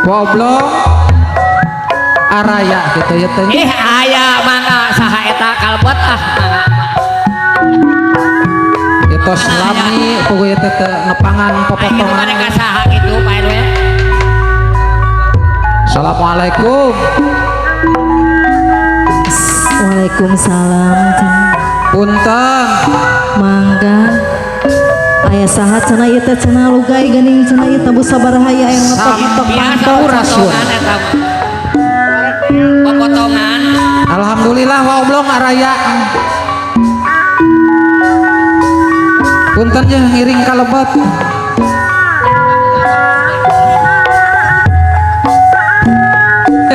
Goblok araya gitu ya teh. Ih aya mangga saha eta kalbet ah mangga. Itu lami pokoknya teh teu nepangan Aing popotongan. bade ka saha kitu Pak RW. Assalamualaikum. Waalaikumsalam cenah. Punten. Mangga. Aya saha cenah ieu teh cenah lugai geuning cenah ieu tabu sabaraha aya anu ngetok-ngetok Biasa panto. Sampurasun. popotongan eta mah. Popotongan. Alhamdulillah waoblong araya. Punten jeung ngiring ka lebet.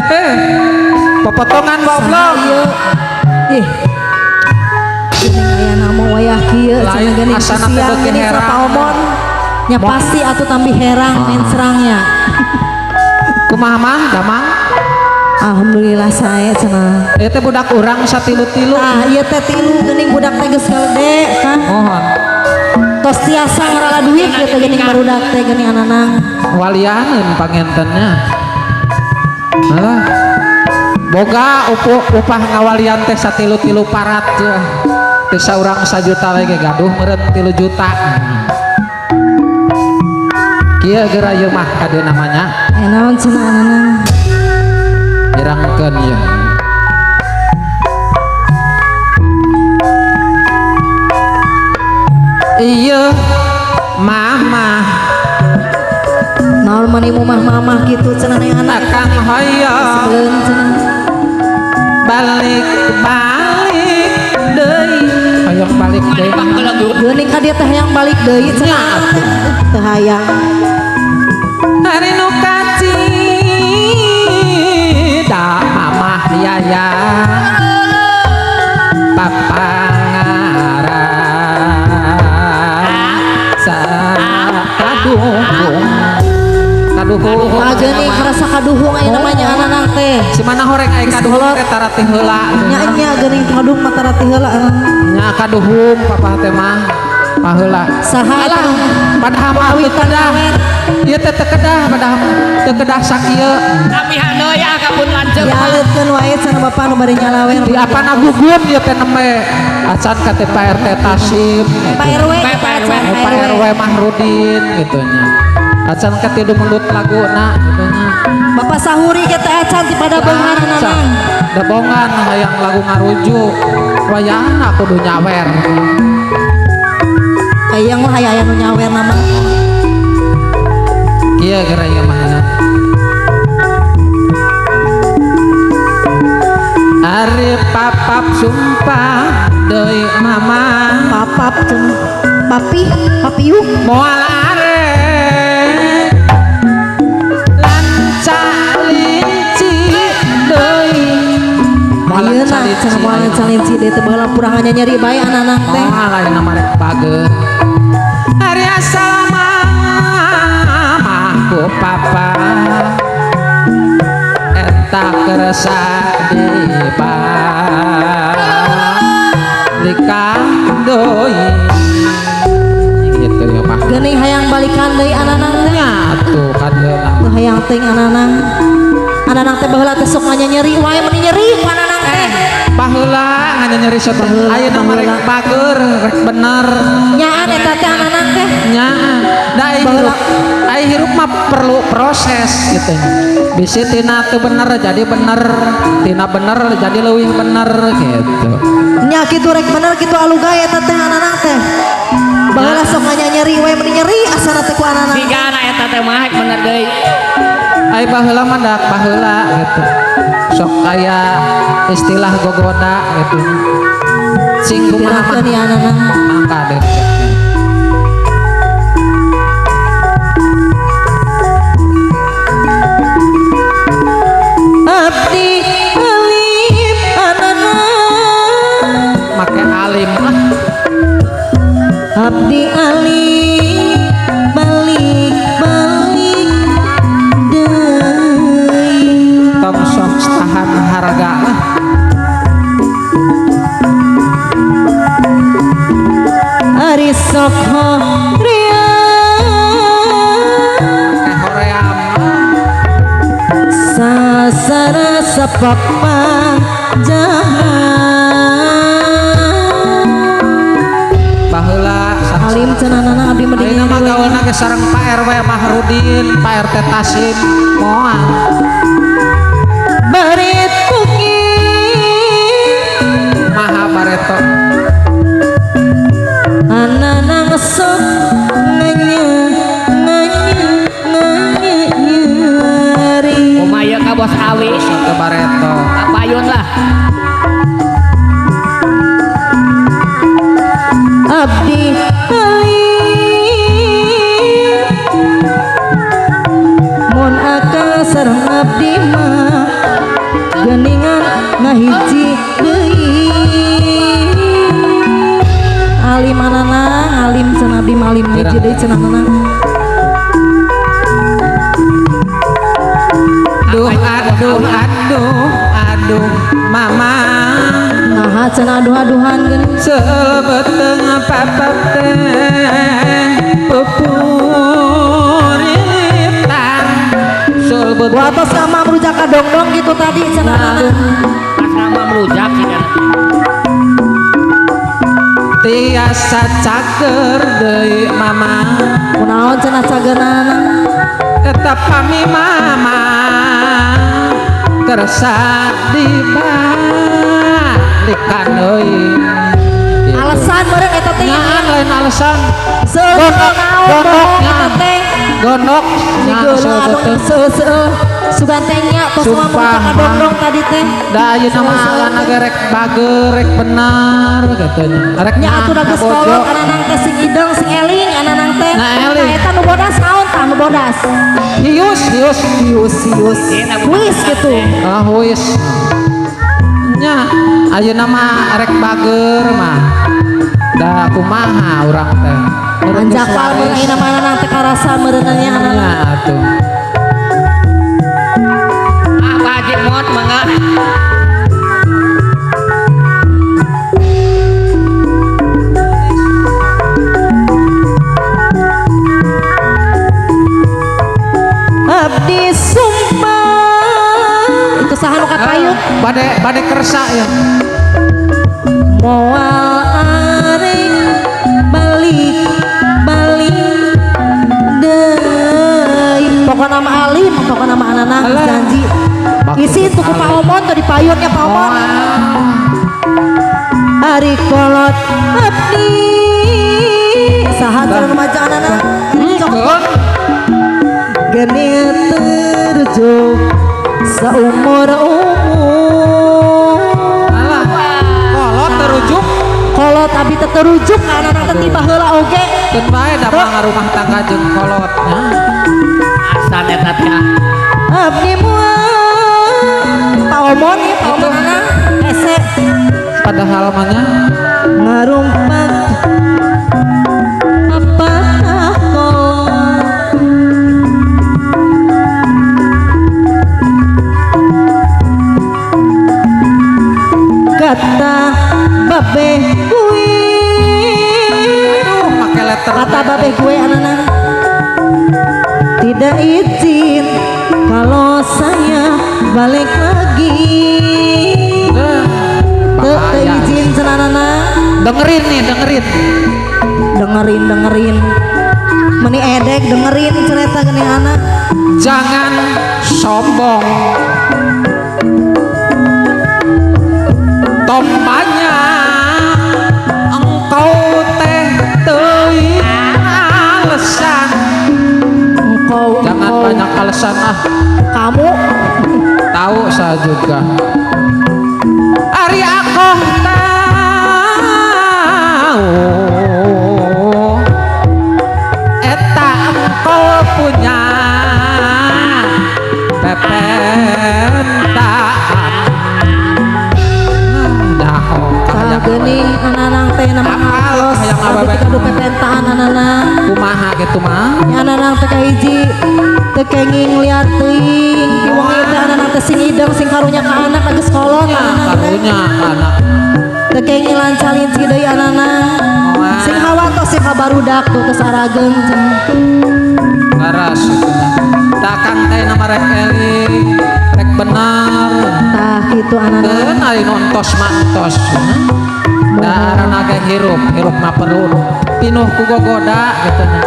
Hehe. Popotongan waoblong. Ih. Geuning aya nama wayah kieu cenah Lain geuning asana teh siang beuki geuning herang. paomon. Nya pasti atuh tambih herang mencrangnya. Kumaha mah damang? Alhamdulillah sae cenah. Ieu teh budak urang satilu-tilu. Tah ieu teh tilu geuning budak teh geus gede kan. Mohon. Tos tiasa ngarala duit ieu teh geuning barudak teh geuning ananang. Walianeun pangentennya. Alah. Boga upah ngawalian teh satilu-tilu parat ya. Teu saurang sajuta we ge gaduh meureun 3 juta. Kieu geura ieu mah kade namanya. Eh naon cenah ananang. Dirangkeun ya. Iya mama Naon mani mumah-mamah kitu cenah neng anak. akang hoyong Sebelum cenah. Balik balik deui hoyong balik deui. Pak belegu. Geuning ka dieu teh hayang balik deui cenah. Teu hayang. Hari nu kacida mamah yaya papangaran kaduhung kaduhung. Ah geuning karasa kaduhung aya namanya ananang teh. Si mana horeng aya kaduhung teh tarati heula. Nya nya geuning kaduhung mah tarati heula. Nya kaduhung papa teh mah paheula. Saha eta? Alah, padahal mah teu kedah. Ieu teh teu kedah padahal mah teu kedah sakieu. Kamihan deui ah ka pun lanceuk. Dialeutkeun wae cenah bapak nu bade nyalawer. Di apana gugun ieu teh nembe acan ka teh Pak RT Tasim Pak RW, Pak RW. Pak RW Mahrudin gitu nya. Acan ka tilu mundut laguna gitu nya. Bapak sahuri kita acan ti pada beunghar Acan. ananang. Debongan hayang lagu ngarujuk wayahna kudu nyawer. Hayang lah aya nu nyawer nama. Kieu geura ieu mah nya. Ari papap sumpah deui mama Papap cenah. Papi, papiuk. Moal arek lanca linci deui moal Ayeuna lanca linci cenah moal lanca linci deui teh baheula purang nyeri bae ananang teh. Moal ayeuna mah rek bager. Ari asal mama ku papa eta kersa dibalikan deui gitu ya mah. Geuning hayang balikan deui ananang teh. Nya atuh kadieuna. Teu hayang teuing ananang. Ananang teh baheula teh sok nyeri wae meni nyeri ku ananang teh. Baheula nganyeri soto Baheula, ayeuna mah rek baheula. Bager rek bener. Nyaan eta teh ananang teh. Nya da ai Baheula. hirup ai hirup mah perlu proses gitu. Bisi tina teu bener jadi bener, tina bener jadi leuwih bener gitu. Nya kitu rek bener kitu aluga eta teh ananang teh. Baheula sok nyeri wae meni nyeri asana teh ku ananang. Sigana eta teh mah bener deui. Ai baheula mah dak baheula gitu. Sok aya istilah gogoda gitu. Sing kumaha mah Pirakeun ya ananang. Mangga deh. Sapapanjangan Baheula alim cenah nana abdi mah Ayeuna mah gaulna ge sareng Pak RW Mahrudin, Pak RT Tasim, moal. Barit kuki Maha bareto. Ananang sok nganya nganya nganya nyeri. Kumaha ieu ka Bos Awi? Teu bareto. Kapayun lah. Abdi alim mun akang sareng abdi mah geuningan ngahiji deui. Alim ananang alim cenah abdi mah alim hiji deui cenah ananang. Duh aduh aduh aduh mama. Naha cenah aduh-aduhan geuning. Sebeteng papap teh pupuritan sebeteng. Watos ka mamah rujak ka dongdong gitu tadi cenah ananang. Pas rama merujak sih kan. Tiasa cager deui mama. Kunaon cenah cageurna? Eta pami mama kersa dibalikan deui. Gitu. Alasan meureun eta teh. Nyahan lain alasan. Seueur Gondok, naon gondok, bohong eta nyahan. teh. Gondok nyahan Geuleuh sebeteng. anu seueur sugan teh nya tos mah Sumpah, ka dongdong tadi teh. Da ayeuna mah alana ge rek bager rek benar katanya. Rek Nya atuh da geus bojo. kolot ananang teh sing ideng sing eling ananang teh. Nah, eling. Nah, eta nu bodas naon tah nu bodas? Hius, hius. Hius hius. Wis gitu. Ah huis. Nya ayeuna mah rek bager mah. Da kumaha urang teh. Meureun geus Anjakal mun waris. ayeuna mah ananang teh karasa meureunna nya ananang. Nya atuh. Ah, Pak Haji Mot mangga. Abdi sumpah itu saha nu kapayun? Bade bade kersa ya. Moal arek balik balik deui. Pokona mah alim, pokona mah ananang Alah. janji. Bagus. Isin tuh ku Pak Omon tuh dipayunnya Pak Omon. Ari kolot abdi saha cenah rumaja ananang? Keun. Geni terjuk seumur umur. Alah. Kolot terujuk. Kolot abi teh terujuk ka ananang teh tiba heula oge. Keun bae da mah rumah tangga jeung kolot nya. Asan eta teh. Abdi moal Pak Omon ieu Pak Omon anang hese. Padahal mah nya Ngarumpak apatah kolot kata babe gue. Aduh make letter. Kata babe gue ananang tidak izin kalau saya balik lagi. Eh, Teu bahaya. izin cenah ananang. Dengerin nih, dengerin. Dengerin dengerin meni edek dengerin cerita gini anak. Jangan sombong. Tompanya engkau teh teuing alasan. Engkau Jangan engkau, banyak alasan ah. kamu. Tahu saya juga. Ari aku tahu eta engkau punya pepentaan. Nah, Tah geuning ananang teh nama Apal, ngatos hayang abdi awewe. teh gaduh pepentaan ananang. Kumaha gitu mah? Nya ananang teh kahiji teu kenging liar teuing ti wengi teh ananang teh sing ideng sing karunya ka anak geus kolot ananang teh. Karunya anak. Teu kenging lanca-linci deui ananang. Moal. Sing hawatos sing ka barudak tuh tos arageung cenah. Laras itu mah. Dakang teh nama rek eling, rek benar. kitu anana. Keun ari nontos mantos. Da arana ge hirup, hirup mah perlu pinuh ku gogoda gitu nya.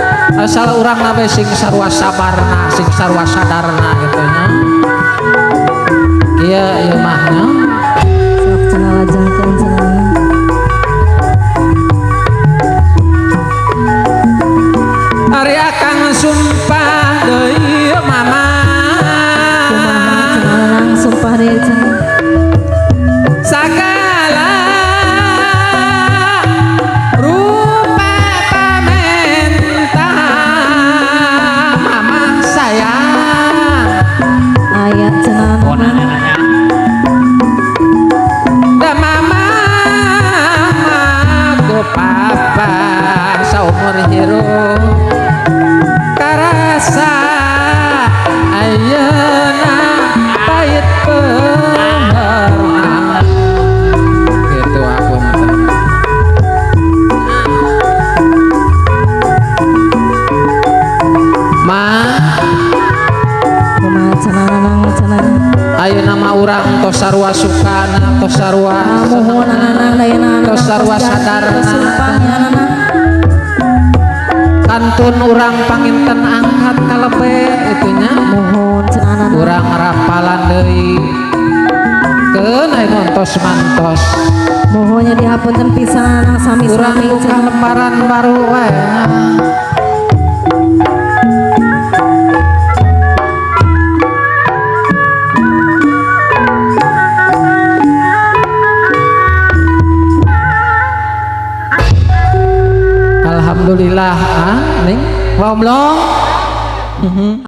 Asal urang na we sing sarua sabarna, sing sarua sadarna gitu nya. Kieu ieu mah nya. Sok cenah lajengkeun cenah. Ari akang sumpah deui mama. Kumaha cenah nanang sumpah deui cenah. Sagala rupa pamenta mama sayang. Aya cenah Oh, nanang. nanya-nanya. Da mama ku papa saumur hirup karasa ayeuna pahit peherna gitu apunten. Ma, Kumaha cenah nanang cenah. ayeuna mah urang tos sarua sukana, tos sarua Ah, muhun nanang dayana. Tos sarua sadarna. Sumpahnya nanang. Kantun urang panginten angkat kalebet itunya. Muhun cenah nanang. Urang rapalan deui keun aya tos mantos. Muhunnya dihapunten pisan nanang Urang sami-sami buka cenah. lembaran baru wae nya. Alhamdulillah ah ning. Wow, blong.